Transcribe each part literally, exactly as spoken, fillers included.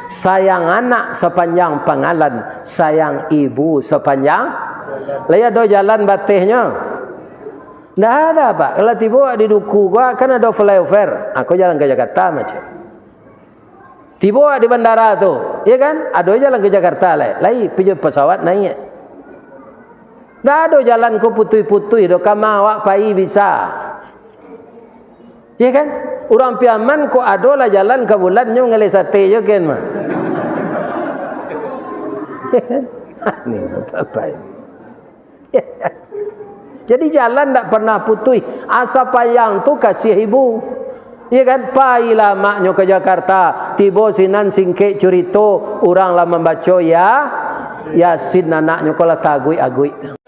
Sayang anak sapanjang pangalan, sayang ibu sapanjang. Lai ado jalan batehnyo? Ndak ada, Pak. Kalau tibo di Duku ko, kan ado flyover. Ako jalan ka Jakarta macam. Tibo di bandara tu, iya kan? Ado jalan ka Jakarta lai. Lai, pai jo pesawat naiak. Ndak ado jalan ko putuih-putuih do, kama awak pai bisa. Iya kan? Urang Piaman kok ado lah jalan ka bulan nyo mangaleh sate jo ken mah. Ni apa ini? Jadi jalan ndak pernah putuih. Asa payang tu kasiah ibu. Iya kan? Pailah maknyo ka Jakarta. Tibo sinan singkek curito, urang lah mambaco ya, Yasin, anaknyo ko lah taaguik-aguik.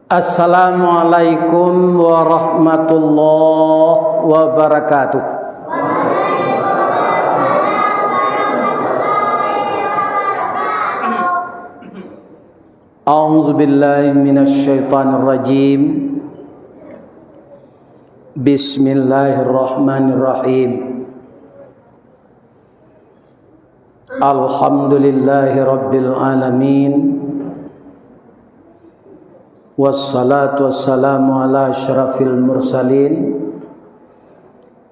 Assalamualaikum warahmatullahi wabarakatuh. A'udzubillahi minasyaitonirrajim. Bismillahirrahmanirrahim. Alhamdulillahi rabbil alamin. Wassalatu wassalamu ala asyrafil mursalin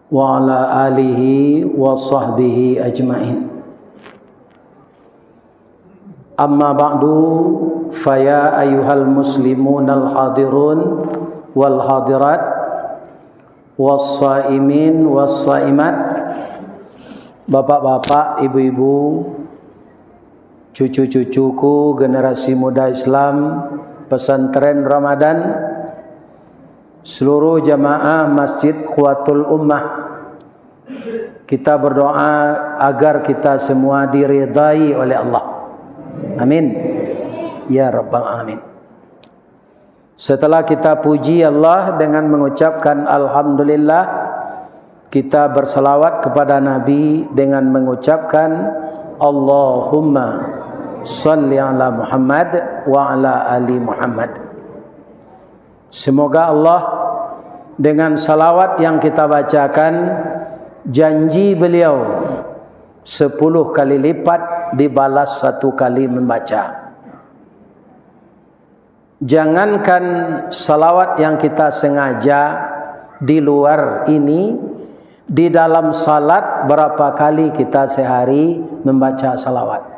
wa ala alihi wa sahbihi ajmain. Amma ba'du, faya ayyuhal muslimunal hadirun wal hadirat, wassaimin wassaimat, bapak-bapak, ibu-ibu, cucu-cucuku, generasi muda Islam, Pesantren Ramadan, seluruh jamaah Masjid Quwwatul Ummah, kita berdoa agar kita semua diridai oleh Allah. Amin. Ya Rabbal Alamin. Setelah kita puji Allah dengan mengucapkan Alhamdulillah, kita bersalawat kepada Nabi dengan mengucapkan Allahumma salli ala Muhammad wa ala ali Muhammad. Semoga Allah, dengan salawat yang kita bacakan, janji beliau sepuluh kali lipat dibalas satu kali membaca. Jangankan salawat yang kita sengaja di luar ini, di dalam salat berapa kali kita sehari membaca salawat?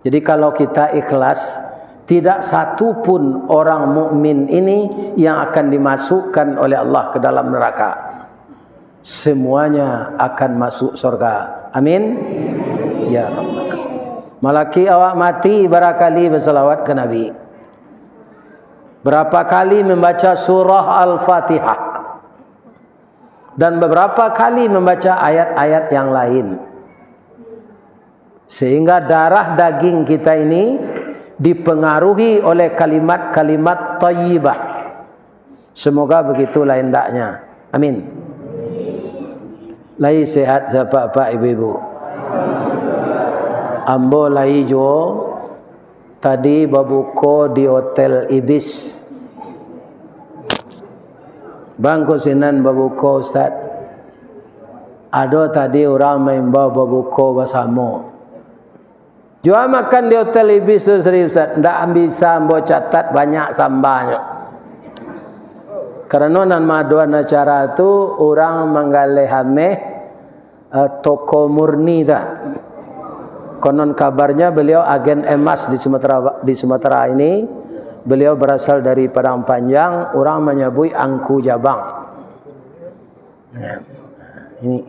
Jadi, kalau kita ikhlas, tidak satu pun orang mukmin ini yang akan dimasukkan oleh Allah ke dalam neraka. Semuanya akan masuk surga. Amin. Ya Rabbal. Malaki awak mati, bara kali basalawat ka Nabi? Berapa kali membaca surah Al-Fatihah? Dan beberapa kali membaca ayat-ayat yang lain. Sehingga darah daging kita ini dipengaruhi oleh kalimat-kalimat thayyibah. Semoga begitulah hendaknya. Amin. Lai sehat, Bapak-bapak, Ibu-ibu? Ambo lai juo. Tadi babuko di Hotel Ibis. Bangko sinan babuko, Ustaz. Ado tadi urang maimbau babuko basamo. Jua makan di Hotel Ibis tu, serius, Ustaz. Ndak bisa ambo catat banyak sambanyo. Karano nan maadoan acara tu urang manggaleh ameh, eh, toko murni dah. Konon kabarnya beliau agen emas di Sumatera, di Sumatera ini. Beliau berasal dari Padang Panjang, urang manyabuik Angku Jabang. Nah, ini.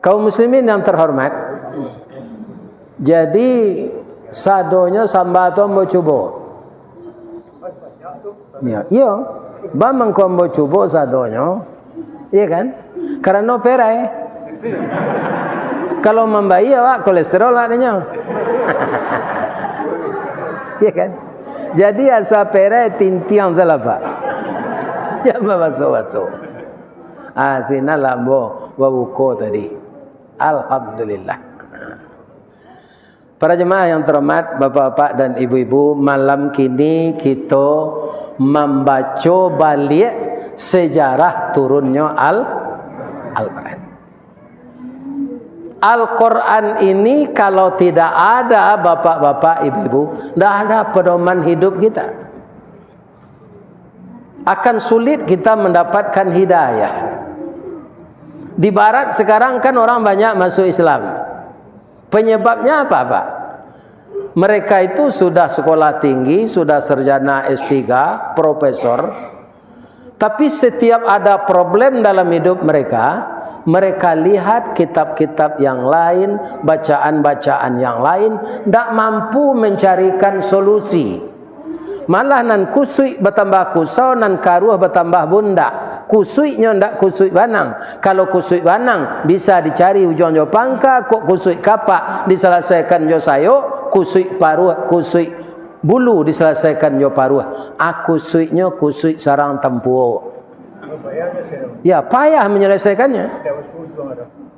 Kaum muslimin yang terhormat, jadi sadonyo samba tu ambo cubo. Yo, iyo. Ba mangko ambo cubo sadonyo. Iyo kan? Karano perai. Kalau mambayia awak, kolesterol awak dinyo. Iyo kan? Jadi asa perai tintiang salah, Pak. Jan babaso-baso. Ah, sinan lah ambo babuko tadi. Alhamdulillah. Para jemaah yang terhormat, bapak-bapak dan ibu-ibu, malam kini kito mambaco baliak sejarah turunnyo Al-, Al-Quran. Al-Quran ini kalau tidak ada, bapak-bapak, ibu-ibu, ndak ada pedoman hidup kita. Akan sulit kita mendapatkan hidayah. Di barat sekarang kan orang banyak masuk Islam. Penyebabnya apa, Pak? Mereka itu sudah sekolah tinggi, sudah sarjana S tiga, profesor. Tapi setiap ada problem dalam hidup mereka, mereka lihat kitab-kitab yang lain, bacaan-bacaan yang lain, ndak mampu mencarikan solusi. Malah nan kusuik batambah kusau, nan karuah batambah bundak. Kusuiknyo ndak kusuik banang. Kalau kusuik banang, bisa dicari ujuang jo pangka, kok kusuik kapak disalasaikan jo sayok, kusuik paruah, kusuik bulu disalasaikan jo paruah. A, kusuiknyo kusuik sarang tampuo. Ya, payah menyelesaikannya.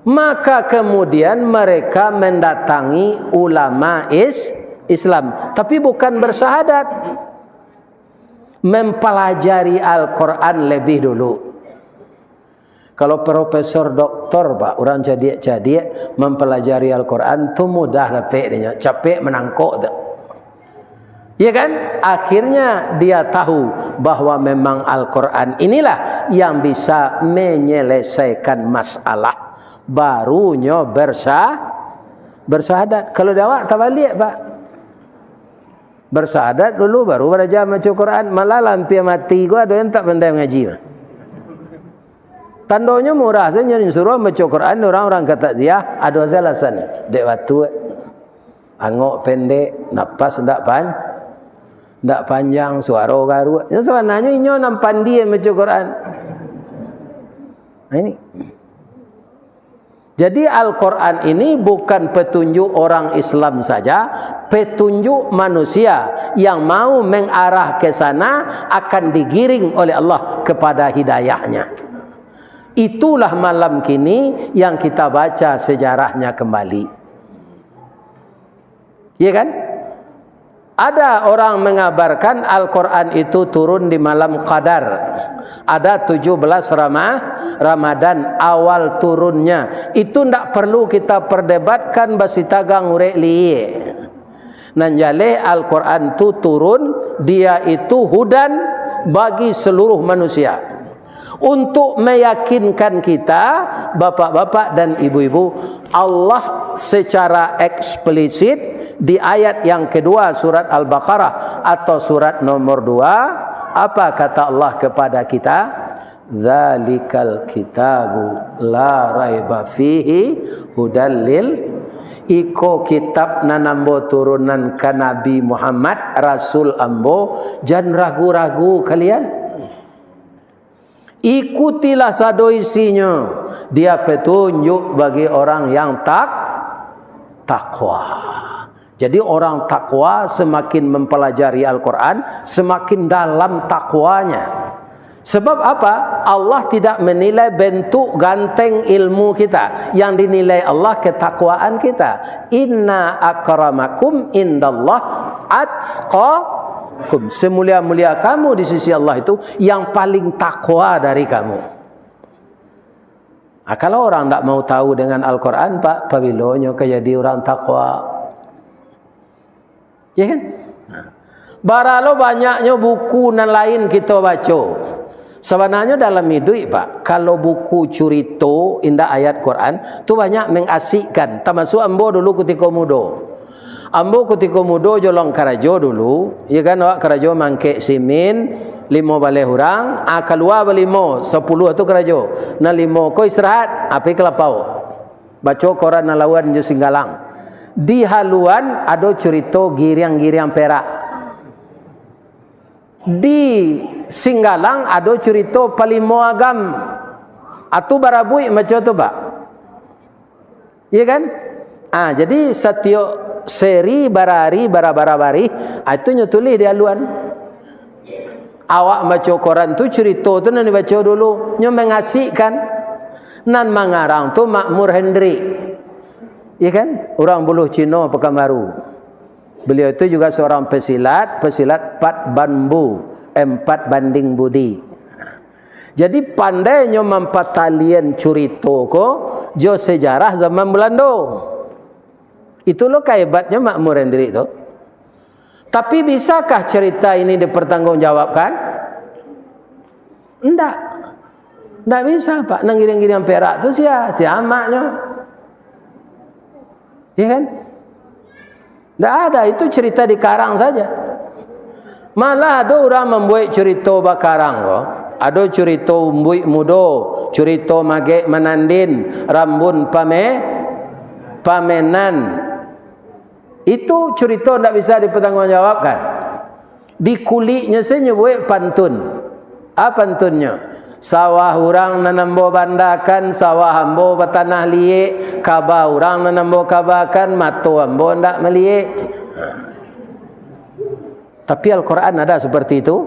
Maka kemudian mereka mendatangi ulama is-, Islam, tapi bukan bersyahadat. Mempelajari Al-Quran lebih dulu. Kalau profesor doktor, Pak, urang cadiak-cadiak mempelajari Al-Quran tu mudah dapek dinyo, capek manangkok tu. Ya kan? Akhirnya dia tahu bahwa memang Al-Quran inilah yang bisa menyelesaikan masalah. Barunyo bersah-, bersyahadat. Kalau di awak tabaliak, Pak. Bersyahadat dulu, baru baraja maco Quran. Malah lah ampia mati ko, ado yang tak pandai mangaji. Tandonyo murah sajo, suruah maco Quran, urang-urang ka takziah, ado sajo alasan. Dek batuk, angok pendek, napas ndak pan-, ndak panjang, suaro garuak. Nyo sabananyo inyo nan pandie maco Quran. Nah, ini. Jadi, Al-Quran ini bukan petunjuk orang Islam saja, petunjuk manusia yang mau mengarah ke sana akan digiring oleh Allah kepada hidayahnya. Itulah malam kini yang kita baca sejarahnya kembali. Ya kan? Ada orang mengabarkan Al-Quran itu turun di malam Qadar. Ada tujuh belas Rama-, Ramadan awal turunnya. Itu ndak perlu kita perdebatkan basitagang urek liek. Nan jaleh Al-Quran tu turun, dia itu hudan bagi seluruh manusia. Untuk meyakinkan kita, bapak-bapak dan ibu-ibu, Allah secara eksplisit di ayat yang kedua surat Al-Baqarah atau surat nomor dua, apa kata Allah kepada kita? "Dzalikal kitabu la raiba fihi hudal lil." Iko kitab nan ambo turunan ka Nabi Muhammad, rasul ambo, jan ragu-ragu kalian. Ikutilah sado isinyo, dia petunjuk bagi orang yang tak-, takwa. Jadi, orang takwa semakin mempelajari Al-Quran, semakin dalam takwanya. Sebab apa? Allah tidak menilai bentuk ganteng ilmu kita. Yang dinilai Allah ketakwaan kita. "Inna akramakum indallah atqakum." Semulia-mulia kamu di sisi Allah itu yang paling takwa dari kamu. Ah, kalau orang ndak mau tahu dengan Al-Quran, Pak, pabilonyo ka jadi orang takwa? Ya kan? Nah. Baralo banyaknyo buku nan lain kito baco. Sabananyo dalam iduik, Pak, kalau buku curito, indak ayat Quran, tu banyak mengasikkan. Tamasuak ambo dulu kutiko mudo. Ambo kutiko mudo jolong karajo dulu, ya kan, awak karajo mangkek simin, limo baleh urang, ah, kalua balimo, sapuluah tu karajo. Nan limo ko istirahat, ah, pai ka lapau. Baco koran haluan jo singgalang. Di haluan ado curito giriang-giriang perak. Di singgalang ado curito palimo agam. Atu barabuik maco tu, Pak. Iya kan? Ah, jadi satiok seri barari, bara-bara barih, ah, itu nyo tulih di haluan. Awak baco koran tu, curito tu nan dibaco dulu, nyo mangasikkan. Nan mangarang tu Makmur Hendrik. Iya kan? Urang Buluh Cino Pekanbaru. Beliau itu juga seorang pesilat, pesilat pat bambu, empat banding budi. Jadi, pandainyo mampatalian curito ko jo sejarah zaman Belando. Itu lo kahebatnyo Makmur Hendrik tu. Tapi, bisakah cerita ini dipertanggungjawabkan? Ndak. Ndak bisa, Pak. Nang giring-giring perak tu sia? Sia amaknyo. Iya kan? Ndak ada, itu cerita dikarang saja. Malah ado urang mambuek curito bakarang ko. Ado curito umbuik mudo, curito magek manandin, rambun pame-, pamenan. Itu curito ndak bisa dipertanggungjawabkan. Di kuliknyo se nyo buek pantun. Apa pantunnyo? Sawah urang nan ambo bandakan, sawah ambo batanah liek, kaba urang nan ambo kabakan, mato ambo ndak maliek. Tapi Al-Quran ada seperti itu?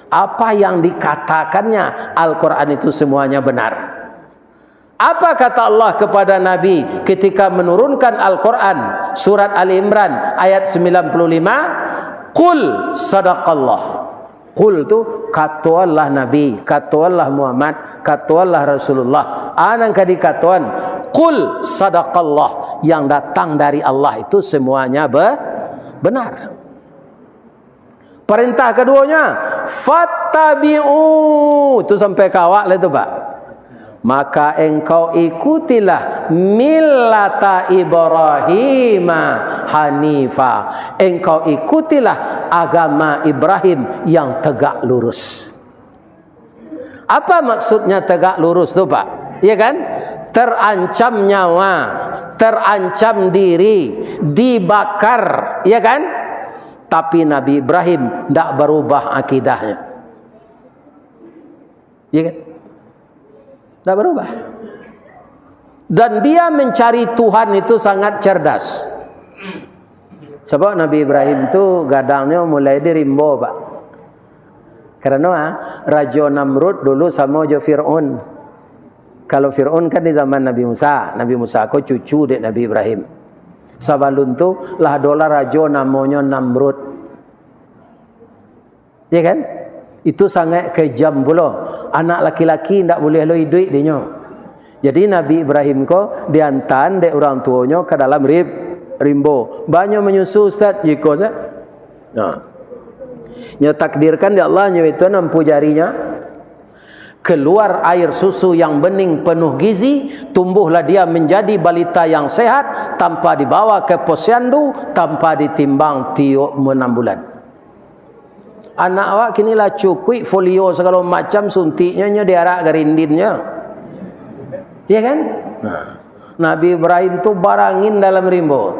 Apa yang dikatakannya Al-Quran itu semuanya benar. Apa kata Allah kepada Nabi ketika menurunkan Al-Quran, surat Ali Imran ayat sembilan puluh lima? "Qul sadaqallah." Qul tu, "Katoanlah Nabi, katoanlah Muhammad, katoanlah Rasulullah." A nan ka dikatoan, "Qul sadaqallah." Yang datang dari Allah itu semuanya be-, benar. Perintah keduanya, "Fattabi'u." Tu sampai ka awak lah tu, Pak. "Maka engkau ikutilah millata Ibrahima hanifa." Engkau ikutilah agama Ibrahim yang tegak lurus. Apa maksudnya tegak lurus tu, Pak? Ya kan? Terancam nyawa, terancam diri, dibakar, ya kan? Tapi Nabi Ibrahim ndak berubah akidahnyo. Ya kan? Ndak berubah. Dan dia mencari Tuhan itu sangat cerdas. Sabab Nabi Ibrahim tu gadangnyo mulai di rimbo, Pak. Karano, ah, Rajo Namrud dulu samo jo Fir'aun. Kalau Fir'aun kan di zaman Nabi Musa, Nabi Musa ko cucu dek Nabi Ibrahim. Sabalun tu lah adolah rajo namonyo Namrud. Ya kan? Itu sangat kejam pulo. Anak laki-laki ndak buliah lo iduik dinyo. Jadi Nabi Ibrahim ko diantaan dek urang tuonyo ka dalam rim-, rimbo. Banyo manyusu, Ustaz, jiko sa-, nah. Nyo takdirkan dek Allah, nyo itu nampu jarinyo. Keluar air susu yang bening penuh gizi, tumbuhlah dia menjadi balita yang sehat, tanpa dibawa ke posyandu, tanpa ditimbang tiok enam bulan. Anak awak kini lah cukuik folio sagalo macam suntiknyo, nyo diarak garindinnyo. Iya kan? Nah, Nabi Ibrahim tu barangin dalam rimbo.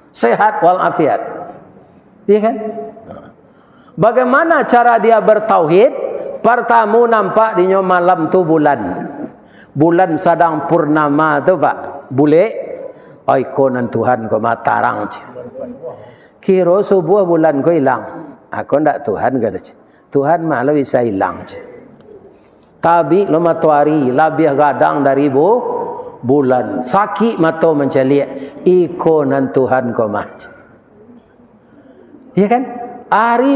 Sehat walafiat. Iya kan? Nah. Bagaimana cara dia bertauhid? Pertamo nampak dinyo malam tu bulan. Bulan sadang purnama tu, Pak. Bulek. Ai, ko nan Tuhan ko mah tarang, ceh. Kiro subuah bulan ko ilang. Ako ndak Tuhan, kata, ceh. Tuhan mah lo bisa ilang, ceh. Tabik lo matoari, labiah gadang dari bu-, bulan. Sakik mato mancaliak. Iko nan Tuhan ko mah, ceh. Iya kan? Ari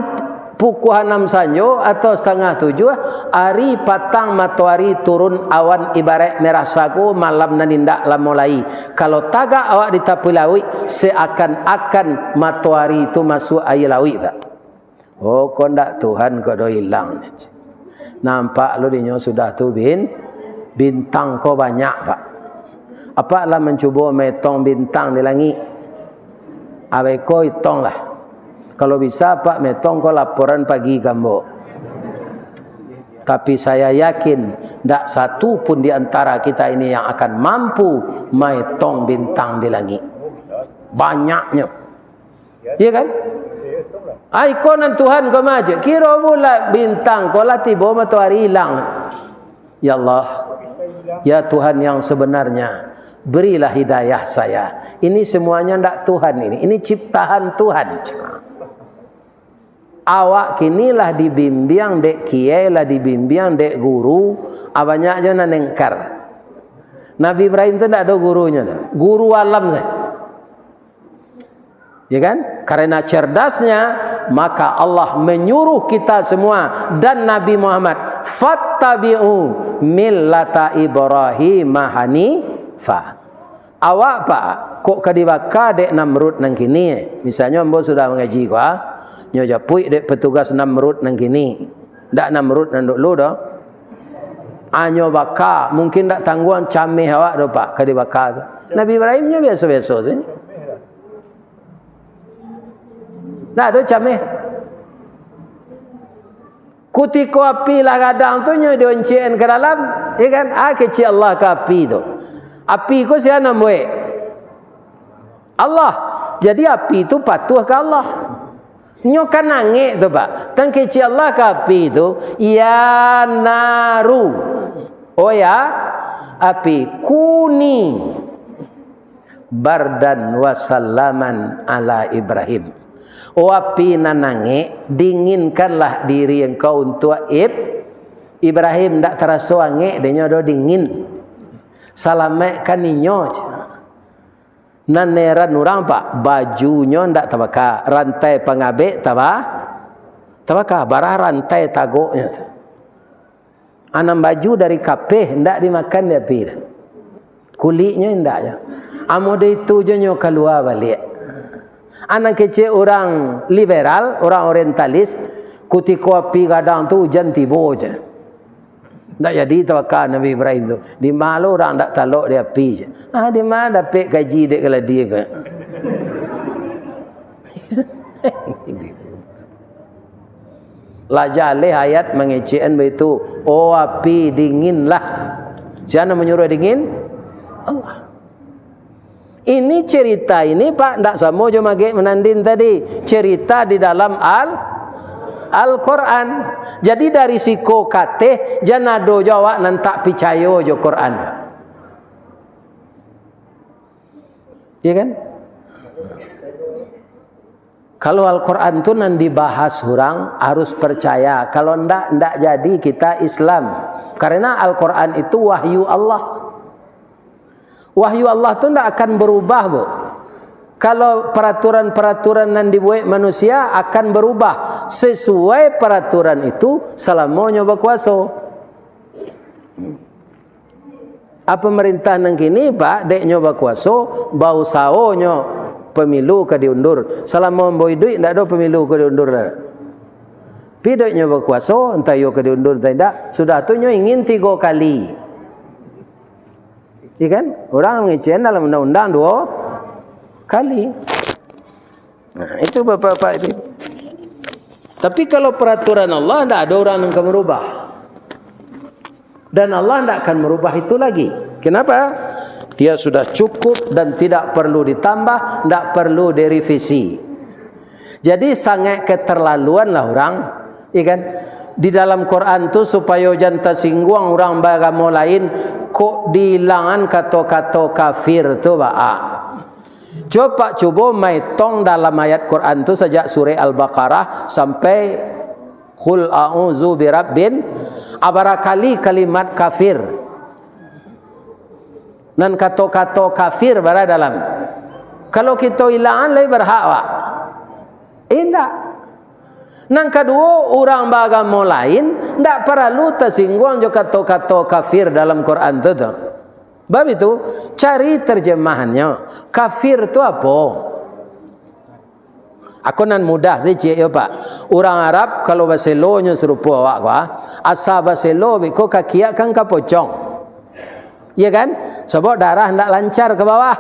pukua anam sanjo atau satangah tujuah, ari patang matoari turun awan ibaraik merah sago malam nan indak lamo lai. Kalau tagak awak di tapi lauik, seakan-akan matoari tu masuak aia lauik, Pak. Oh, ko ndak Tuhan ko do ilang. Nampak lo dinyo sudah tu bin-, bintang ko banyak, Pak. Apak lah mancubo maetong bintang di langik? Abeko itonglah. Kalau bisa, Pak, maetong ko laporan pagi ka ambo. Tapi saya yakin, ndak satu pun di antara kita ini yang akan mampu maetong bintang di langik. Banyaknyo. Iya kan? Ai, ko nan Tuhan ko mah, ceh. Kiro bulan bintang ko lah tibo, matoari ilang. Ya Allah, ya Tuhan yang sebenarnya, berilah hidayah saya. Ini semuanya ndak Tuhan ini. Ini ciptaan Tuhan. Awak kini lah dibimbing dek kiai, lah dibimbing dek guru, a banyak jo nan engkar. Nabi Ibrahim tu ndak ado gurunyo tu. Guru alam sajo. Ya kan? Karena cerdasnya, maka Allah menyuruh kita semua dan Nabi Muhammad, "Fattabi'u millata Ibrahim hanifa." Awak, Pak, kok ka dibaka dek Namrud nan kini? Misalnyo ambo sudah mangaji ko, ah, nyo japuik dek petugas Namrud nan kini. Ndak Namrud nan dulu doh. Anyo baka, mungkin ndak tangguang cameh awak doh, Pak, ka dibaka tu. Nabi Ibrahim nyo biaso-biaso sajo. Ndak ado cameh. Kutiko api lah gadang tu, nyo dioncek-an ka dalam, ya kan? Ah, kecek Allah ka api tu. Api ko sia nan buek? Allah. Jadi api tu patuah ka Allah. Nyo kan angek tu, Pak. Tang kecek Allah ka api tu, "Ya naru." Oh ya, api, "kuni bardan wa salaman ala Ibrahim." Oh api nan angek, dinginkanlah diri engkau untuak Ib-, Ibrahim. Ndak taraso angek, dek nyo ado dingin. Salamaikkan inyo, cek. Nan heran urang, Pak, bajunyo ndak tabaka, rantai pangabek taba-, tabaka, bara rantai tagoknyo tu. Anam baju dari kapeh, ndak dimakan dek api doh. Kuliknyo indak jo. Amuah dari itu jo nyo kalua baliak. Anak kecek urang liberal, urang orientalis, kutiko api gadang tu ujan tibo je. Ndak jadi tabaka Nabi Ibrahim tu. Di ma lo urang ndak talok di api je. Ah, di ma dapek gaji dek kaladi ko? Lah jaleh ayat mangecek-an baitu, "Oh api, dinginlah." Sia nan manyuruah dingin? Allah. Ini cerita ini, Pak, ndak samo jo Magek Manandin tadi. Cerita di dalam Al-, Al-Quran. Jadi dari siko kateh, jan ado jo awak nan tak picayo jo Quran. Ya kan? Kalau Al-Quran tu nan dibahas urang, harus percaya. Kalau ndak, ndak jadi kita Islam. Karena Al-Quran itu wahyu Allah. Wahyu Allah tu ndak akan berubah, Bu. Kalau peraturan-peraturan nan dibuek manusia akan berubah, sesuai peraturan itu salamonyo bakuaso. A, pamarintah nan kini, Pak, dek nyo bakuaso, bausaho nyo pemilu ka diundur. Salamo ambo iduik, ndak ado pemilu ka diundur lah. Tapi dek nyo bakuaso, antah iyo ka diundur, antah indak. Sudah tu nyo ingin tigo kali. Iya kan? Urang mangecek-an dalam undang-undang duo kali. Nah, itu bapak-bapak itu. Tapi kalau peraturan Allah, ndak ada urang nan ka merubah. Dan Allah ndak akan merubah itu lagi. Kenapa? Dia sudah cukup dan tidak perlu ditambah, ndak perlu direvisi. Jadi, sangat keterlaluan lah urang, iya kan? Di dalam Quran tu, supayo jan tasingguang urang baagamo lain, kok diilangan kato-kato kafir tu, baa? Coba cubo maetong dalam ayat Quran tu sajak surah Al-Baqarah sampai Qul a'udzu birabbin, abara kali kalimat kafir. Nan kato-kato kafir bara dalam. Kalau kito ilangan lai barhak, Pak? Indak. Nan kaduo, urang baagamo lain ndak paralu tasingguang jo kato-kato kafir dalam Quran tu, tu. Bab itu, cari terjemahannyo. Kafir tu apo? Ako nan mudah sajo ciek yo, Pak. Urang Arab, kalau baselonyo sarupo awak ko, ah, asa baselo beko kaki awak kan ka pocong. Iya kan? Sabab darah ndak lancar ka bawah.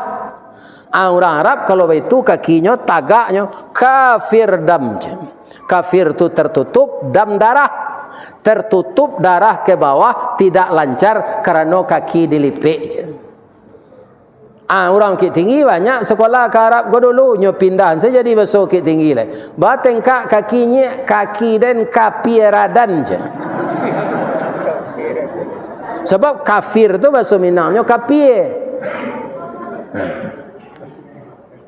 Ah, urang Arab kalau baitu kakinyo tagaknyo, kafir dam, cek. Kafir tu tertutup, dam darah. Tertutup darah ke bawah, tidak lancar karano kaki dilipek, cek. Ah, urang Bukittinggi banyak sekolah ka Arab ko dulu, nyo pindah sajo jadi baso Bukittinggi lai. Batengkak kaki nyiak, kaki den kapie radan, cek. Sabab kafir tu baso Minangnyo kapie.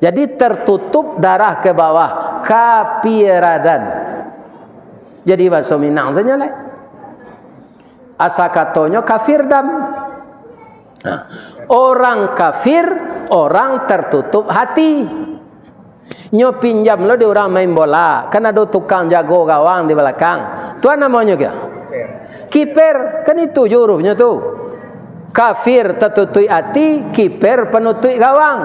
Jadi tertutup darah ke bawah, kapie radan. Jadi baso Minang sajo lai. Asa katonyo kafir dam. Nah, orang kafir, orang tertutup hati. Nyo pinjam lo di urang main bola, kan ado tukang jago gawang di balakang. Tu a namonyo kah? Kiper, kan itu jo hurufnyo tu. Kafir tatutuik ati, kiper panutuik gawang.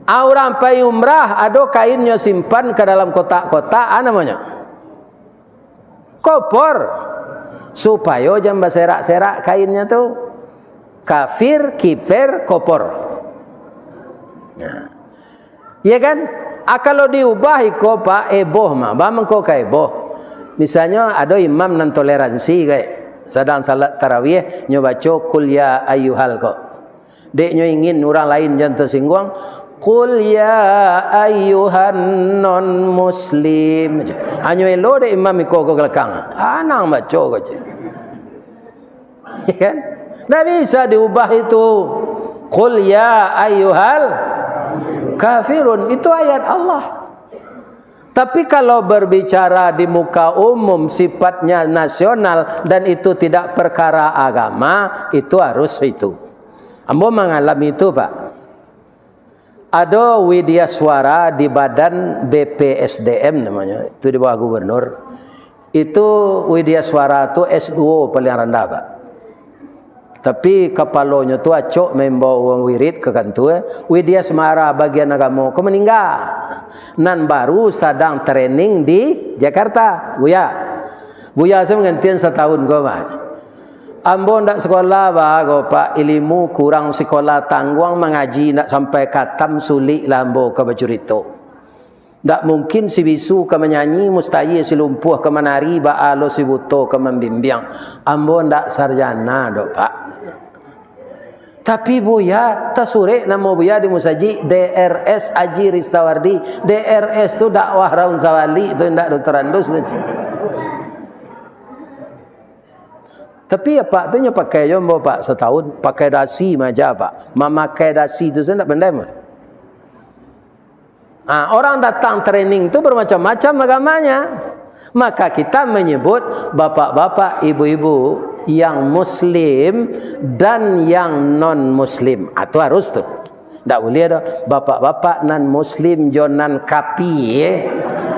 A, urang pai umrah, ado kainnyo simpan ka dalam kotak-kotak, a namonyo? Kopor. Supayo jan baserak-serak kainnyo tu. Kafir, kiper, kopor. Nah. Iya kan? A, kalau diubah iko, Pak, eboh mah. Ba mangko ka eboh. Misalnyo, ado imam nan toleransi, kayak sadang salat tarawih, nyo baco "Qul ya ayyuhal" ko. Dek nyo ingin urang lain jan tasingguang, "Qul ya ayyuhan non muslim." Hanyo elo dek imam iko ka galakang. Anang baco ko, cek. Ya kan? Ndak bisa diubah itu. "Qul ya ayyuhal kafirun." Itu ayat Allah. Tapi kalau berbicara di muka umum, sifatnya nasional, dan itu tidak perkara agama, itu harus itu. Ambo mangalami itu, Pak. Ado Widya Suara di badan B P S D M namonyo, itu di bawah gubernur. Itu Widya Suara tu S duo paling randah, Pak. Tapi kapalonyo tu acok maimbau urang wirid ka kantua, Widya Suara bagian agamo ko maningga. Nan baru sadang training di Jakarta, Buya. Buya se mangantian satahun ko, Pak. Ambo ndak sekolah ba ko, Pak, ilimu kurang sekolah tangguang, mangaji ndak sampai katam, sulik lah ambo ka bacurito. Ndak mungkin si bisu ka manyanyi, mustahil si lumpuah ka manari, baa lo si buto ka mambimbiang. Ambo ndak sarjana doh, Pak. Tapi Buya, tasurek namo Buya di musajik, D R S Aji Ristawardi. D R S tu dakwah Raun Sawali tu, indak Doktor Andus tu. Tapi apak tu nyo pakai jo ambo, Pak, satahun, pakai dasi maja, Pak. Mamakai dasi tu sajo ndak pandai mah. Ah, orang datang training tu bermacam-macam agamanya. Maka kita menyebut bapak-bapak, ibu-ibu yang muslim dan yang non muslim. Ah, tu harus tu. Ndak buliah doh, bapak-bapak nan muslim jo nan kapi, eh.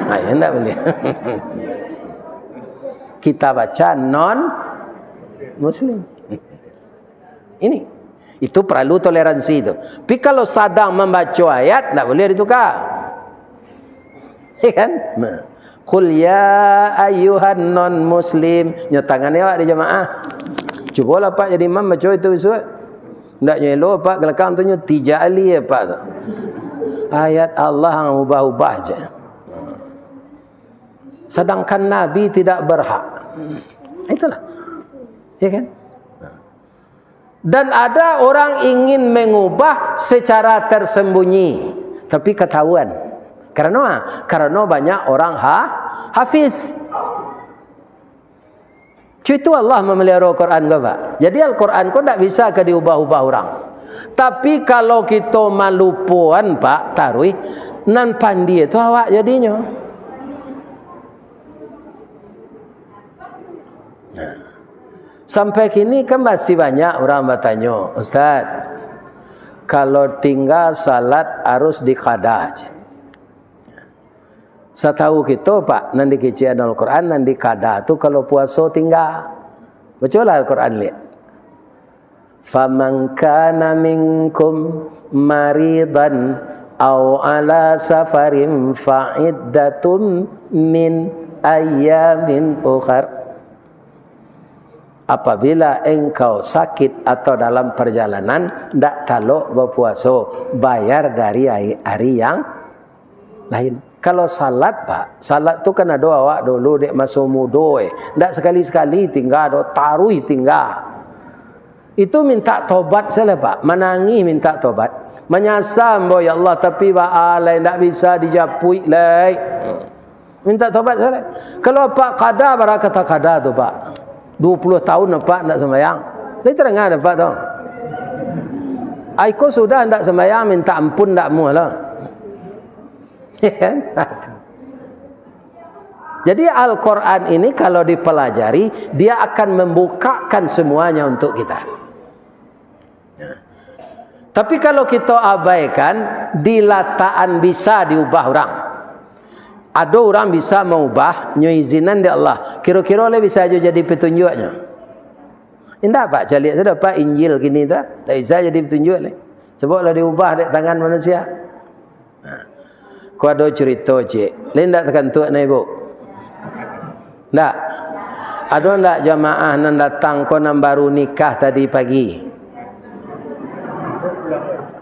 Ah, ya, ndak buliah. Kita baca non muslim. Ini. Itu paralu toleransi tu. Tapi kalau sadang mambaco ayat, ndak buliah dituka. Ya kan? Nah. "Qul ya ayyuhan non muslim." Nyo tangan awak di jamaah. Cubolah, Pak, jadi imam baco itu bisuak. Ndak nyo elo, Pak, galakang tu nyo tijak ali, Pak, tu. Ayat Allah ang ubah-ubah je. Sadangkan Nabi tidak berhak. Itulah. Ya kan? Dan ada orang ingin mengubah secara tersembunyi, tapi ketahuan. Karano, karano banyak orang ha-, hafiz. Cuitu Allah mameliharo Al-Quran ko, Pak. Jadi Al-Quran ko ndak bisa ka diubah-ubah urang. Tapi kalau kito malupoan, Pak, taruih, nan pandie tu awak jadinyo. Nah. Sampai kini kan masih banyak urang batanyo, "Ustaz, kalau tingga salat harus dikada?" Satahu kito, Pak, nan dikecekan Al-Quran, nan dikada tu kalau puaso tingga. Bacolah Al-Quran, liek. "Faman kana minkum maridan au ala safarin fa iddatum min ayyamin ukhar." Apabila engkau sakit atau dalam perjalanan, ndak talok bapuaso, bayar dari hari, hari yang lain. Kalau salat, Pak, salat tu kan ado awak dulu dek maso mudo, eh. Ndak sakali-sakali tingga do, taruih tingga. Itu minta tobat sajolah, Pak. Manangih minta tobat. Manyasa ambo, ya Allah, tapi baa lai, ndak bisa dijapuik lai. Minta tobat sajolah. Kalau Apak kada, bara kata kada tu, Pak. Duo puluah tahun Apak ndak sambayang. Lai tadanga dek Apak tu. Ai ko sudah ndak sambayang, minta ampun ndak amuah lah. Ya kan? Jadi Al-Quran ini kalau dipelajari, dia akan membukakan semuanya untuk kita. Tapi kalau kito abaikan, dilatakan bisa diubah urang. Ado urang bisa maubah, nyo izinan dek Allah. Kiro-kiro lai bisa jo jadi pitunjuaknyo? Indak, Pak, caliak sudah, Pak, Injil kini tu, ndak bisa jadi pitunjuak lai. Sabab lah diubah dek tangan manusia. Nah, ko ado curito, cek. Lai ndak takantuak nah, Ibu? Ndak? Ado ndak jamaah nan datang ko nan baru nikah tadi pagi?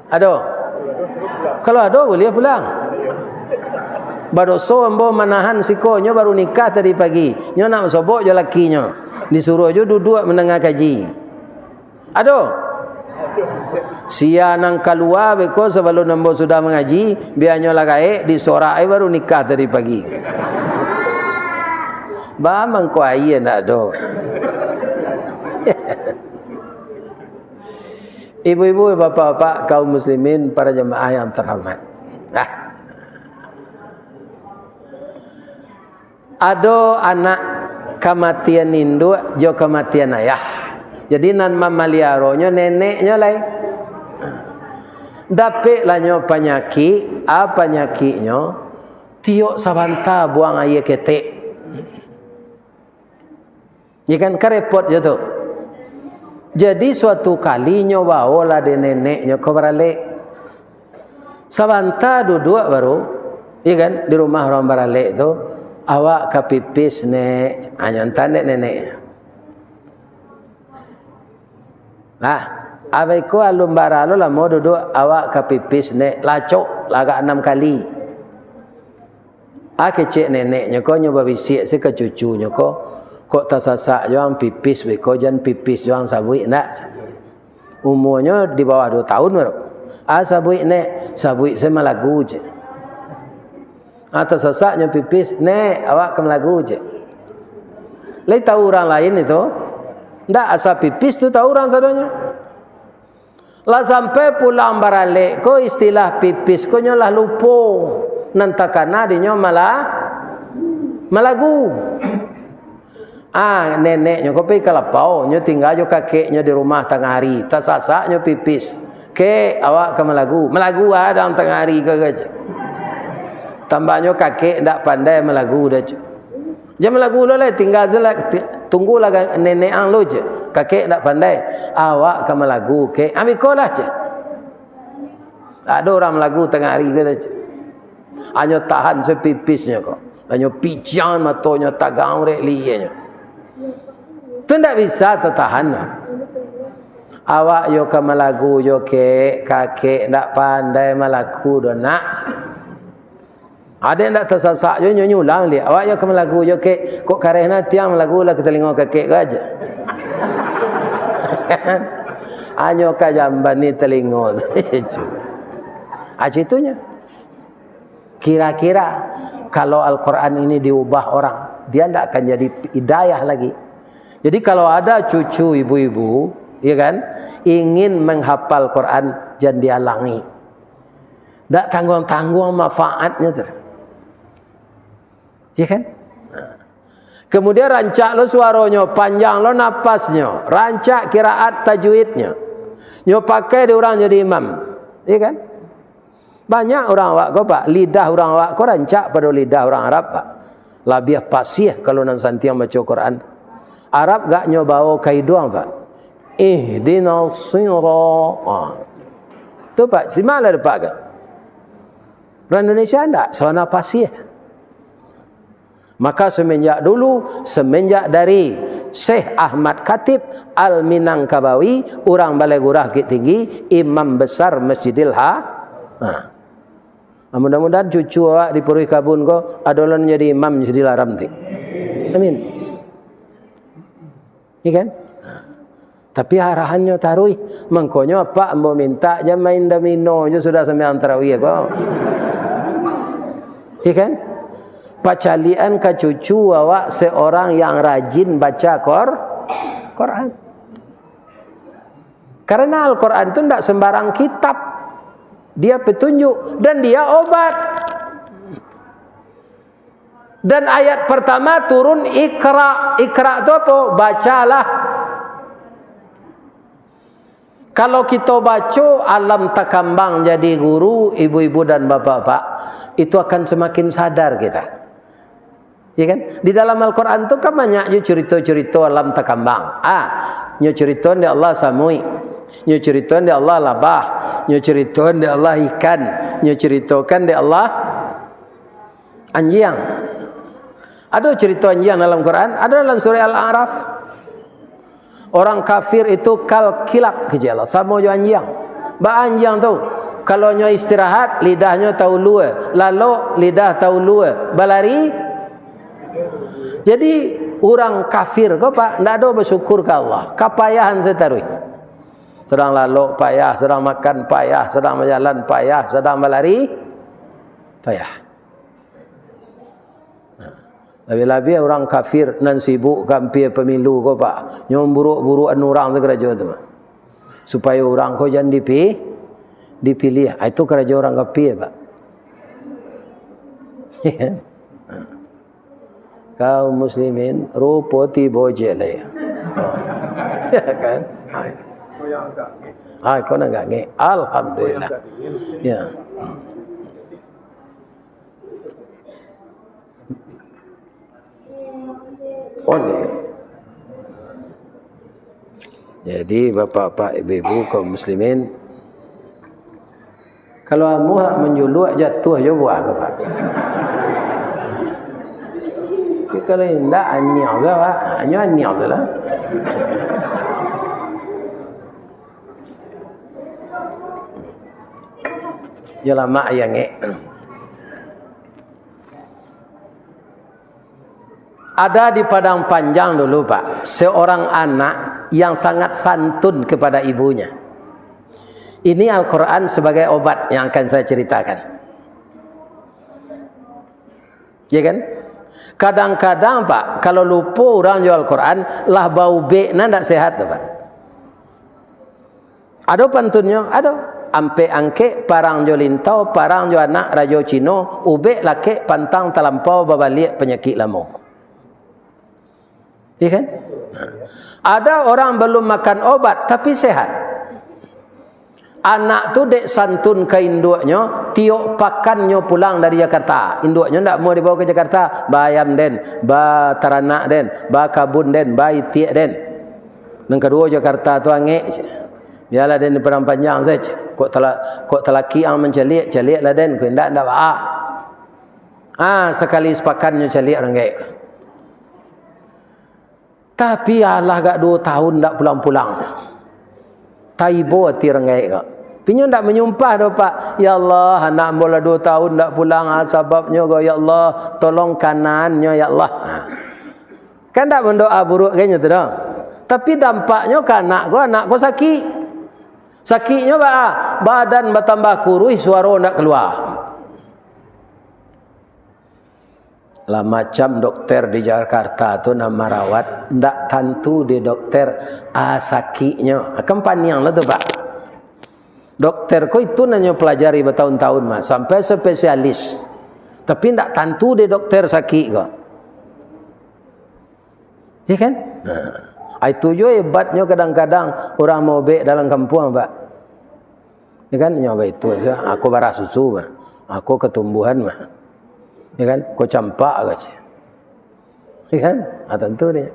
Ado? Kalau ado, buliah pulang. Badoso ambo manahan siko, nyo baru nikah tadi pagi. Nyo nak basobok jo lakinyo. Disuruah jo duduak mandanga kaji. Ado? Sia nan kalua beko sabalun ambo sudah mangaji, bianyo lah gaek, disorak ai baru nikah tadi pagi. Ba mangko aia ndak ado. Ibu-ibu, bapak-bapak, kaum muslimin, para jamaah yang terhormat. Nah. Ado anak kamatian induak jo kamatian ayah. Jadi, nan mamaliaronyo neneknyo lai. Dapeklah nyo panyakik, a panyakiknyo, tiok sabanta buang aia ketek. Ya kan, karepot jo tu. Jadi, suatu kali nyo baolah dek neneknyo ko baralek. Sabanta duduak baru, ya kan, di rumah urang baralek tu, "Awak ka pipis, Nek." Anyo antaan dek neneknyo. Nah, abih ko alun bara lo lamo duduak, "Awak ka pipis, Nek." Lacok lah agak anam kali. Ah, kecek neneknyo ko, nyo babisiak se ka cucunyo ko, "Kok tasasak jo ang pipis beko, jan pipis jo ang sabuik ndak?" Umuanyo di bawah duo taun baru. "Ah, sabuik, Nek." "Sabuik se malagu," cek. Ah, tasasak nyo pipis, "Nek, awak ka malagu," cek. Lai tahu urang lain itu? Ndak, asa pipis tu tahu urang sadonyo. Lah sampai pulang baralek ko, istilah pipis ko nyo lah lupo. Nan takana dinyo malah malagu. Ah, neneknyo ko pai ka lapau, nyo tingga jo kakeknyo di rumah tangah ari, tasasak nyo pipis. "Kek, awak ka malagu." "Malagu a dalam tangah ari ko," cek. Tambahnyo kakek ndak pandai malagu doh, cek. Jan malagu lo lai, tingga se lah, ti-, tunggulah ga-, nenek ang lo, cek. "Kakek ndak pandai." "Awak ka malagu, Kek." "Ambo iko lah," cek. "Ado urang malagu tangah ari ko," cek. Anyo tahan se pipisnyo ko. Anyo piciang matonyo, tagang urek lienyo. Tu ndak bisa tatahan lah. "Awak yo ka malagu jo, Kek, kakek ndak pandai malagu doh, Nak," cek. Ado ndak tasasak jo, nyo nyulang liak. "Awak yo ka malagu jo, Kek. Kok kareh na tiang malagu lah ka talingo kakek ko aja." Anyo ka jamban ni talingo tu. Aja itunyo. Kira-kira, kalau Al-Quran ini diubah orang, dia ndak akan jadi hidayah lagi. Jadi, kalau ada cucu ibu-ibu, ya kan, ingin menghafal Quran, jan dialangi. Ndak tangguang-tangguang manfaatnyo tu. Ya kan? Kemudian rancak lo suaronyo, panjang lo napasnyo, rancak kiraat tajwidnyo. Nyo pakai di urang jadi imam. Ya kan? Banyak urang awak ko, Pak, lidah urang awak ko rancak pado lidah urang Arab, Pak. Labiah pasih kalau nan santiang baco Quran. Arab gak nyo bao ka iduang, Pak. "Ihdinas sira-," ha. Tu, Pak, simak lah, Pak, kan? Urang Indonesia ndak, sawana pasih. Maka semenjak dulu, semenjak dari Syekh Ahmad Khatib Al-Minangkabawi, urang Balai Gurah Bukittinggi, imam besar Masjidil Ha-, ha. Nah, mudah-mudahan cucu awak di Paruih Kabun ko ado lo nan jadi imam Masjidil Haram ti. Amin. Iya kan? Tapi arahannyo taruih. Mangkonyo apak ambo mintak jan main domino jo sudah sambayang tarawih ko. Iya kan? Pacaliakan ka cucu awak seorang yang rajin baca Qur-, Quran. Karena Al-Quran tu ndak sembarang kitab. Dia petunjuk dan dia obat. Dan ayat pertama turun, "Iqra." Iqra tu apo? Bacalah. Kalau kito baco Alam Takambang jadi guru, ibu-ibu dan bapak-bapak, itu akan semakin sadar kita. Ya kan? Di dalam Al-Quran tu kan banyak jo curito-curito Alam Takambang. Ah, nyo curitoan dek Allah samuik, nyo curitoan dek Allah labah, nyo curitoan dek Allah ikan, nyo curitokan dek Allah anjiang. Ado curito anjiang dalam Quran, ado dalam surah Al-A'raf. Orang kafir itu kal kilab, kecek Allah, samo jo anjiang. Ba anjiang tu, kalau nyo istirahat, lidahnyo taulua, lalok, lidah taulua, balari. Jadi, urang kafir ko, Pak, ndak ado basyukur ka Allah, kapayahan sataruih. Sadang lalok payah, sadang makan payah, sadang bajalan payah, sadang balari payah. Labiah-labiah urang kafir nan sibuk ka ampia pamilu ko, Pak. Nyo buruak-buruakan urang tu karajo tu, Pak. Supayo urang ko jan dipi-, dipiliah. Ah, itu karajo urang kafir, Pak. Kaum muslimin, rupo tibo je lai. Ya kan? Hai. Hai, kau nak ngek. Alhamdulillah. Ya. Oni. Jadi, bapak-bapak, ibu-ibu, kaum muslimin, kalau amuah manjuluak, jatuah jo buah ko, Pak. Tapi kalau indak, aniang se, Pak. Hanyo aniang se lah. Yo lamak, yo angek. Ada di Padang Panjang dulu, Pak, seorang anak yang sangat santun kepada ibunya. Ini Al-Quran sebagai obat yang akan saya ceritakan. Ya kan? Kadang-kadang, Pak, kalau lupo urang jo Al-Quran, lah baubek, nah, ndak sehat tu, Pak. Ado pantunnyo, ado. Ampek angkek, parang jo lintau, parang jo anak rajo Cino, ubek lakek pantang talampau, babaliak panyakik lamo. Iya kan? Ada orang belum makan obat, tapi sehat. Anak tu dek santun ka induaknyo, tiok pakannyo pulang dari Jakarta. Induaknyo ndak mau dibawa ke Jakarta, ba ayam den, ba taranak den, ba kabun den, ba itiak den. Nan kaduo Jakarta tu angek, cek. Bialah den di Padang Panjang saja. Kok tala-, kok talaki ang mancaliak, caliaklah den. Kok indak, indak baa. Ah, sakali sapakannyo caliak ranggaik. Tapi alah gak duo tahun ndak pulang-pulang. Taibo ati ranggaik gak. Tapi nyo ndak manyumpah doh, Pak. "Ya Allah, anak ambo lah duo tahun ndak pulang, ah, sababnyo ko, ya Allah, tolong kanannyo, ya Allah." Ah. Kan ndak mandoa buruak kan nyo tu doh. Tapi dampaknyo ka anak ko, anak ko sakik. Sakiknyo baa? Badan batambah kuruih, suaro ndak kalua. Lah macam dokter di Jakarta tu nan marawat, ndak tantu dek dokter, ah, sakiknyo. Kan paniang lah tu, Pak. Dokter ko itu nan nyo pelajari batahun-tahun mah, sampai spesialis. Tapi ndak tantu dek dokter sakik ko. Ya kan? Nah, itu jo hebatnyo kadang-kadang urang maubek dalam kampuang, Pak. Ya kan? Nyo baitu sajo, ako barah susu, Pak. Ako katumbuhan, Pak. Ya kan? Ko campak, kato. Ya kan? Ah, tantu dek.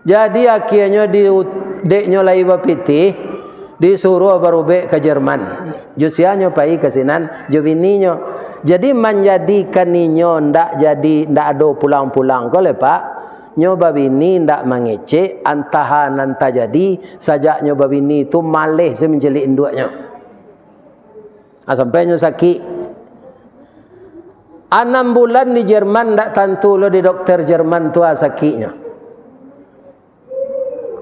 Jadi, akhianyo di, dek nyo lai bapitih, disuruah barubek ka Jerman. Jo sia nyo pai ka sinan, jo bininyo. Jadi, manjadikan inyo ndak jadi, ndak ado pulang-pulang ko lai, Pak. Nyo babini ndak mangecek, antah nan tajadi, sajak nyo babini tu maleh se mancaliak induaknyo. Ah, sampai nyo sakik. Anam bulan di Jerman, ndak tantu lo di dokter Jerman tu, ah, sakiknyo.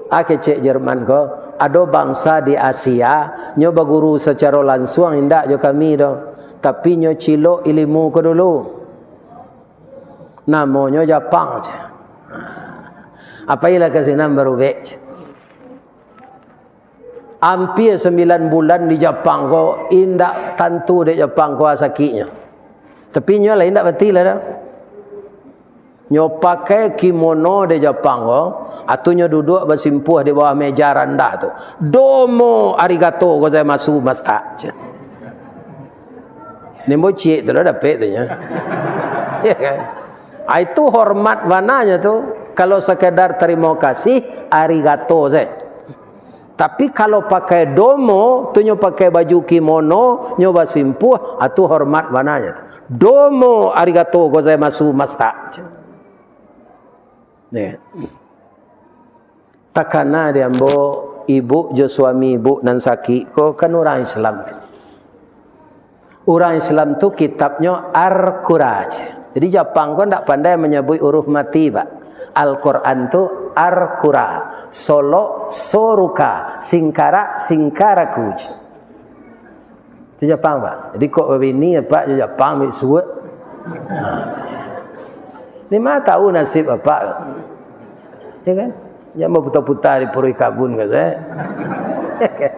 Ah, kecek Jerman ko, ado bangsa di Asia, nyo baguru sacaro lansuang indak jo kami doh, tapi nyo cilok ilimu ko dulu. Namonyo Japang, cek. Apailah ka sinan barubek, cek. Ampia sambilan bulan di Japang ko, indak tantu dek Japang ko sakiknyo. Tapi inyo lah indak bati lah doh. Nyo pakai kimono di Japang ko, atu nyo duduak basimpuah di bawah meja randah tu. "Domo arigato gozaimasu, masta." Nimbo ciek tu lah dapek tu nyo. Ya kan? Ah, itu hormat bananyo tu. Kalau sekedar terima kasih, arigato saja. Tapi kalau pakai domo, tu nyo pakai baju kimono, nyo basimpuah, ah, tu hormat bananyo tu. "Domo arigato gozaimasu, masta." Ya. Takana di ambo, ibuk jo suami ibuk nan sakik ko kan urang Islam. Urang Islam tu kitabnyo Arkura. Jadi Japang ko ndak pandai manyabuik huruf mati, Pak. Al-Quran tu Arkura, Solok Soruka, Singkarak Singkaraku. Itu Japang, Pak. Jadi kok babini, Pak, jo Japang, ambil suwek. Ha. Ni mah tahu nasib Bapak. Ya kan? Jangan berputar-putar di purui kabun, kata saya. Ya kan?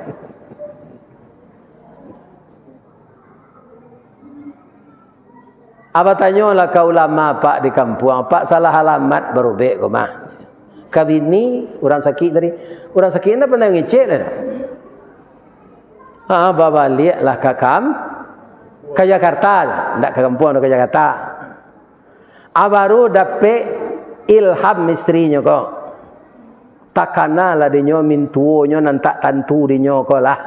Abah tanyolah ka ulama, Pak, di kampuang, Pak, salah alamat barubek ko mah. Ka bini urang sakik tadi. Urang sakik ndak pandai ngecek lah. Ha, babaliaklah ka kam-, ka Jakarta, ndak ka kampuang, ka Jakarta. Ah, baru dapek ilham isterinyo ko. Takanalah dinyo mintuonyo nan tak tantu dinyo ko lah.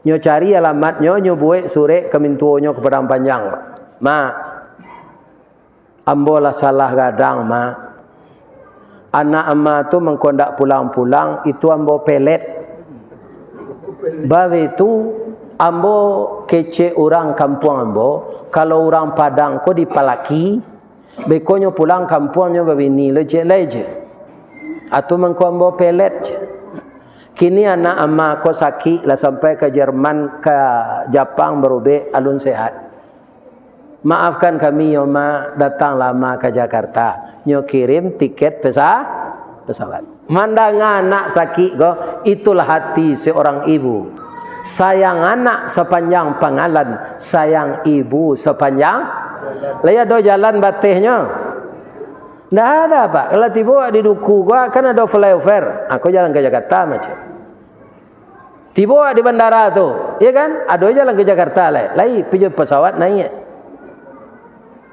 Nyo cari alamatnyo, nyo buek surek ka mintuonyo ka Padang Panjang. "Mak, ambo lah salah gadang, Mak. Anak ama tu mangko ndak pulang-pulang, itu ambo pelet. Baitu, ambo kecek urang kampuang ambo, kalau urang Padang ko dipalaki, bekonyo pulang kampuang nyo babini lo cek lai cek. Atu mangko ambo pelet cek. Kini anak ama ko sakik lah sampai ka Jerman, ka Japang barubek alun sehat. Maafkan kami yo, Mak, datanglah ama ka Jakarta. Nyo kirim tiket pesa-, pesawat." Mandanga anak sakik ko, itulah hati seorang ibu. Sayang anak sapanjang pangalan, sayang ibu sapanjang. Lai ado jalan batehnyo? Ndak ada, Pak. Kalau tibo di Duku ko, kan ado flyover. Ah, ko jalan ka Jakarta macam. Tibo di bandara tu, ya kan? Ado jalan ka Jakarta lai. Lai pi jo pesawat naiak.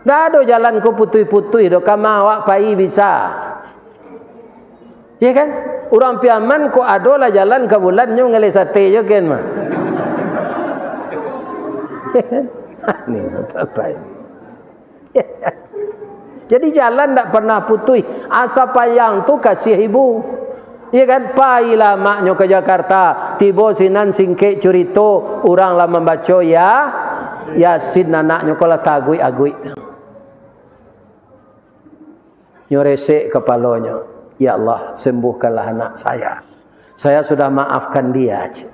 Ndak ado jalan ko putuih-putuih do, kama awak pai bisa. Ya kan? Urang Piaman ko ado lah jalan ka bulan nyo mangaleh sate jo ken mah. Ya kan? Ni bapak ini. Jadi jalan ndak pernah putuih. Asa payang tu kasiah ibu. Ya kan? Pailah amaknyo ka Jakarta. Tibo sinan singkek curito, urang lah mambaco ya, Yasin, anaknyo ko lah taaguik-aguik. Nyo resek kapalonyo, "Ya Allah, sembuhkanlah anak saya. Saya sudah maafkan dia," cek.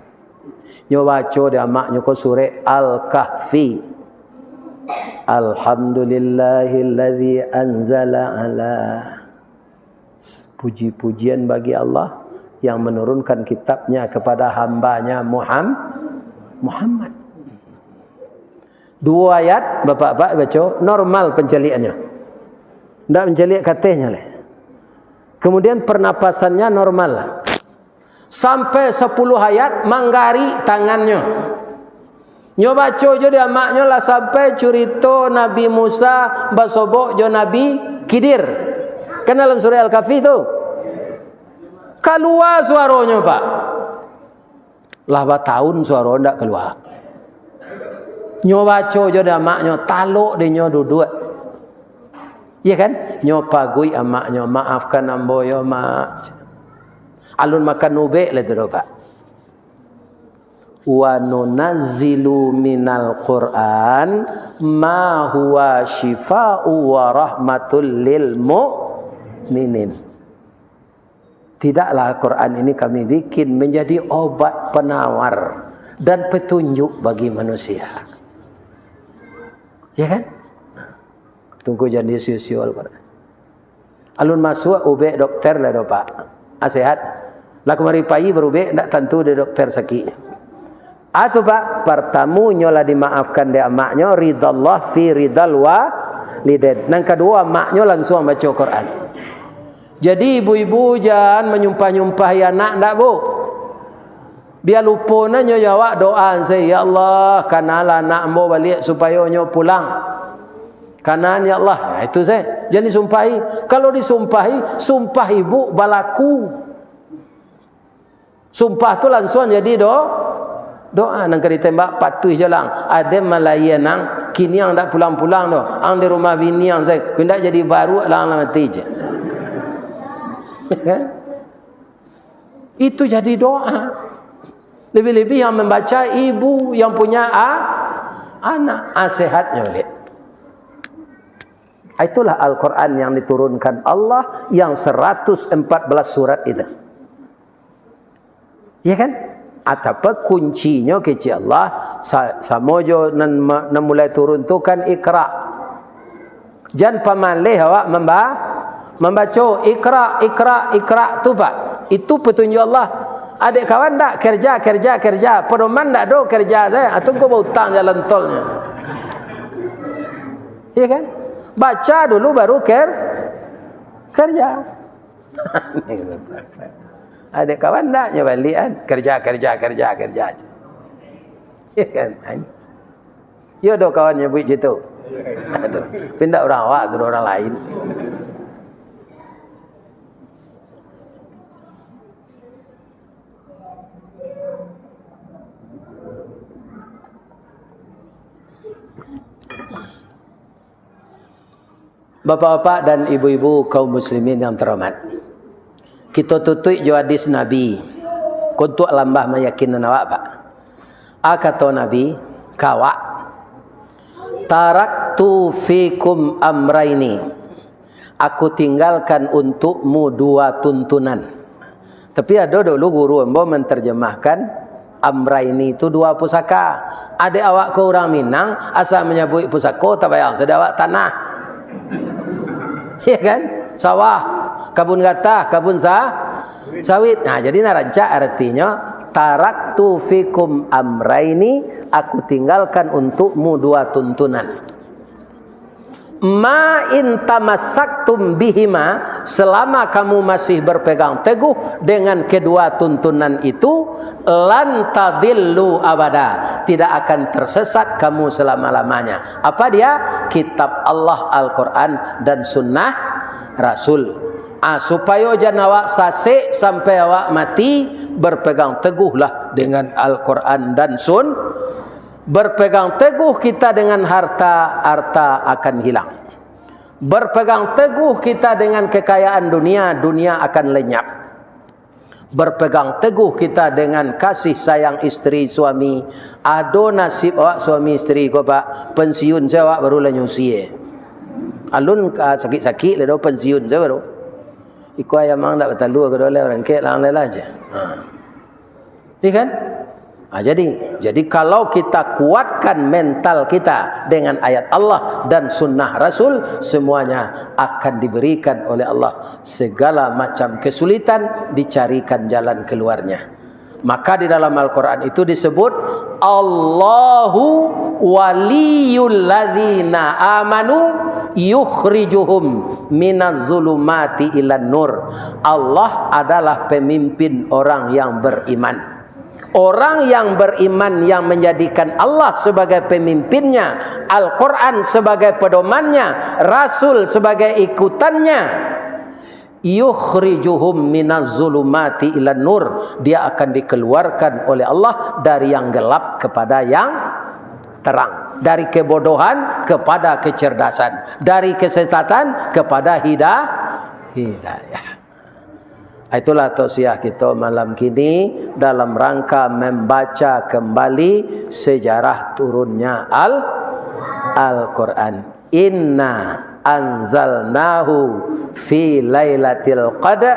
Nyo baco di amaknyo ko surek Al-Kahfi. "Alhamdulillahilladzi anzala ala." Puji-pujian bagi Allah yang menurunkan kitabnya kepada hambanya Muham-, Muhammad. Duo ayat, bapak-bapak baco, normal pancaliakannyo. Ndak mancaliak katehnyo lai. Kemudian pernapasannya normal. Sampai sapuluah ayat, manggarik tangannyo. Nyo baco jo di amaknyo lah sampai curito Nabi Musa basobok jo Nabi Khidir. Kan dalam surah Al-Kahfi tu. Kalua suaronyo, Pak. Lah batahun suaro ndak kalua. Nyo baco jo di amaknyo, talok dek nyo duduak. Iya kan? Nyo paguik amaknyo, "Maafkan ambo yo, Mak." Alun makan ubek lai tu doh, Pak. "Wa nunazzilu minal Qur'an ma huwa syifa'u wa rahmatul lil mu'minin." Tidaklah Quran ini kami bikin menjadi obat penawar dan petunjuk bagi manusia. Ya kan? Tungku jandi sio-sio Al-Quran. Alun masuak ubek dokter lah doh, Pak. Ah, sehat. Lah kamari pai barubek, ndak tantu dek dokter sakik. Ah, tu, Pak, partamu nyo lah dimaafkan dek amaknyo, ridallah fi ridal wa-, Liden. Nan kaduo, maknyo lansuang baco Quran. Jadi, ibu-ibu jan manyumpah-nyumpahi anak, ndak, Bu? Bia lupo nyo jo awak doa se, "Ya Allah, kanalah anak ambo baliak supayo nyo pulang. Kanaan, ya Allah." Nah, itu se. Jan disumpahi. Kalau disumpahi, sumpah ibu balaku. Sumpah tu lansuang jadi do-, doa. Nan ka ditembak patuih jo lah. Ade malayie nang, kini ang dak pulang-pulang doh. Ang di rumah bini ang se. Kok indak jadi baruak lah, ang lah mati je. Kan? Itu jadi doa. Lebih-lebih yang membaca ibu yang punya a-, anak. Ah, sehatnya balik. Itulah Al-Quran yang diturunkan Allah yang seratus empat belas surat itu. Ya kan? Atapa kuncinyo kecek Allah, sa-, samo jo nan ma-, nan mulai turun tu kan Iqra. Jan pamaleh awak mamba-, mambaco, "Iqra, Iqra, Iqra," tu, Pak. Itu petunjuk Allah. Adek kawan ndak, kerja, kerja, kerja. Pedoman ndak do kerja sajo. Atau engkau bautang jalan tolnyo. Iya kan? Baca dulu baru ker-, kerja. Adek kawan ndak nyo baliak kan? Kerja, kerja, kerja, kerja. Iya kan? Yo do kawan nyabuik situ. Aduh, pindah urang awak tu, urang lain. Bapak-bapak dan ibu-ibu kaum muslimin yang terhormat, kito tutuik jo hadis Nabi, untuak lambah mayakinan awak, Pak. A, kato Nabi, ka awak, "Taraktu fikum amraini." Aku tinggalkan untukmu dua tuntunan. Tapi ado dulu guru ambo menterjemahkan amraini tu dua pusaka. Adek awak ko urang Minang, asa manyabuik pusako, tabayang sajo awak tanah. Ya kan? Sawah, kabun gatah, kabun sa-, sawit. Nah, jadi nan rancak artinyo, "Taraktu fikum amraini," aku tinggalkan untukmu dua tuntunan. "Ma in tamassaktum bihima," selama kamu masih berpegang teguh dengan kedua tuntunan itu, "lan tadillu abada," tidak akan tersesat kamu selama-lamanya. Apa dia? Kitab Allah, Al-Quran, dan sunnah Rasul. Ah, supayo jan awak sasek sampai awak mati, berpegang teguhlah dengan Al-Quran dan sun-, Berpegang teguh kita dengan harta, harta akan hilang. Berpegang teguh kita dengan kekayaan dunia, dunia akan lenyap. Berpegang teguh kita dengan kasih sayang isteri, suami. Ado nasib awak suami isteri ko, Pak, pensiun sajo awak baru lah nyusi, eh. Alun ka sakik-sakik lah do, pensiun sajo baru. Iko ayam ang dak batalua, kedo lai barangkek lah, ang lai lah je. Ha. Iya kan? Ha, jadi, jadi kalau kita kuatkan mental kita dengan ayat Allah dan sunnah Rasul, semuanya akan diberikan oleh Allah. Segala macam kesulitan dicarikan jalan keluarnya. Maka di dalam Al-Quran itu disebut, "Allahu waliyul ladzina amanu yukhrijuhum minaz zulumati ilan nur." Allah adalah pemimpin orang yang beriman. Orang yang beriman yang menjadikan Allah sebagai pemimpinnya, Al-Quran sebagai pedomannya, Rasul sebagai ikutannya, "Yukhrijuhum minaz zulumati ilan nur." Dia akan dikeluarkan oleh Allah dari yang gelap kepada yang terang, dari kebodohan kepada kecerdasan, dari kesesatan kepada hida-, hidayah. Itulah tausiah kita malam kini dalam rangka membaca kembali sejarah turunnya Al-, Al-Quran. "Inna anzalnahu fi lailatul qadr."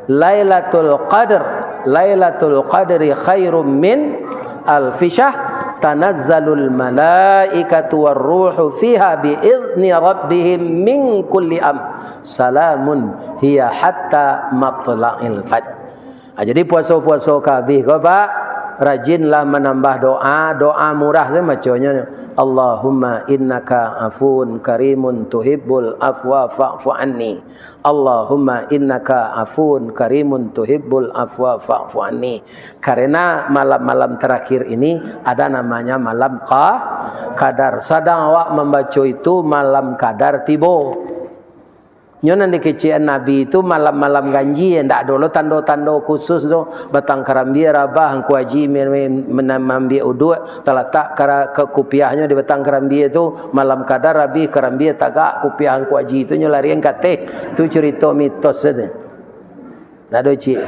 Lailatul Qadr, Lailatul Qadri khairum min alfi syahr, tanazzalul malaikatu war ruhu fiha bi idzni rabbihim min kulli amr, salamun hiya hatta matla'il fajr. Ha, jadi puaso-puaso ka abih ko, Pak, Rajinlah manambah doa, doa murah tu baconyo, "Allahumma innaka afuwun karimun tuhibbul afwa fa'fu anni. Allahumma innaka afuwun karimun tuhibbul afwa fa'fu anni." Karena malam-malam terakhir ini ada namanya malam qa-, qadar. Sadang awak mambaco itu, malam qadar tibo. Nyo nan dikecekan Nabi tu malam-malam ganjil, ndak ado lo tando-tando khusus tu. Batang karambia rabah, Angku Haji men-, men-, men-, maambiak uduak, talatak kara-, ka kupiahnyo di batang karambia tu, malam qadar abih karambia tagak, kupiah Angku Haji tu nyo larian ka ateh. Tu curito mitos sajo. Ndak ado ciek.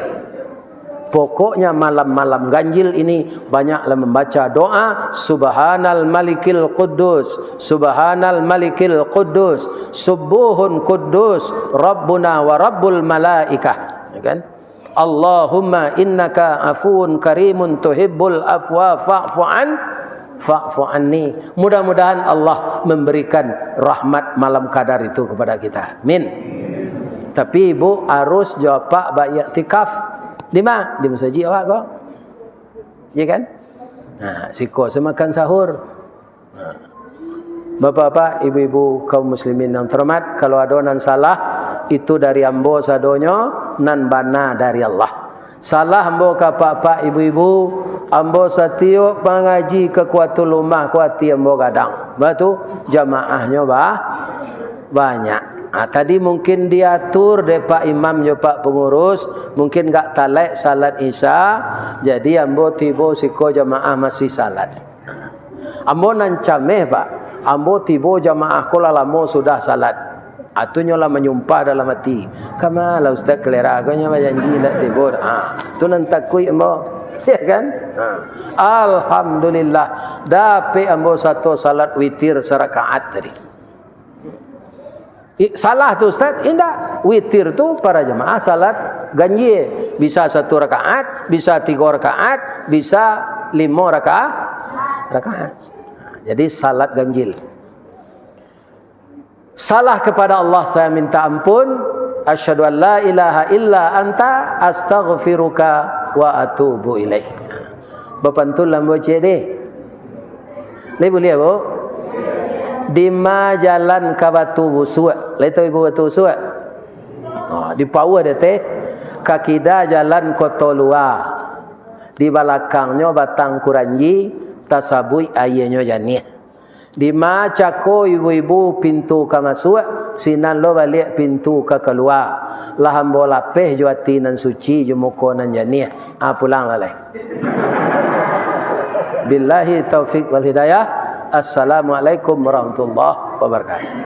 Pokoknya malam-malam ganjil ini banyaklah membaca doa, "Subhanal Malikil Quddus, Subhanal Malikil Quddus, Subbuhun Quddus, Rabbuna wa Rabbul Malaikah." Ya kan? "Allahumma innaka afuwun karimun tuhibbul afwa fa'fu an, fa'fu anni." Mudah-mudahan Allah memberikan rahmat malam qadar itu kepada kita. Amin. Tapi ibu harus jo apak baiktikaf. Di ma? Di masajik awak ko. Ya kan? Nah, siko se makan sahur. Nah. Bapak-bapak, ibu-ibu, kaum muslimin yang terhormat, kalau ado nan salah, itu dari ambo sadonyo, nan bana dari Allah. Salah ambo ka apak-apak, ibu-ibu, ambo satiok mangaji ka Kuatul Umah ko ati ambo gadang. Batu, jamaahnyo ba-, banyak. Ha, tadi mungkin diatur dek Pak Imam jo Pak Pangurus, mungkin gak talek salat Isya, jadi ambo tibo siko jamaah masih salat. Ambo nan cameh, Pak. Ambo tibo jamaah ko lah lamo sudah salat. Atunyo lah manyumpah dalam ati. Kama lah Ustaz Kelera ko nyo bajanji indak tibo. Ha, tu nan takuik ambo. Ya kan? Ha. Alhamdulillah. Dapek ambo sato salat witir sarakaat tadi. I, salah tu, Ustaz? Indak. Witir tu para jamaah salat ganjil. Bisa satu rakaat, bisa tiga rakaat, bisa lima raka-, rakaat. Jadi salat ganjil. Salah kepada Allah saya minta ampun. Asyhadu an la ilaha illa anta astaghfiruka wa atubu ilaik. Bapantun lah ambo ciek deh. Lai buliah, Bu? Di ma jalan ka Batu Busuak? Lai tahu ibu Batu Busuak? Ha, di pauah di ateh, ka kida jalan Koto Lua. Di balakangnyo Batang Kuranji, tasabuik aianyo janiah. Di ma cako ibu-ibu pintu ka masuak, sinan lo baliak pintu ka kalua. Lah ambo lapeh jo ati nan suci, jo muko nan janiah. Ah, pulang lah lai. Billahi taufik wal hidayah. Assalamualaikum warahmatullahi wabarakatuh.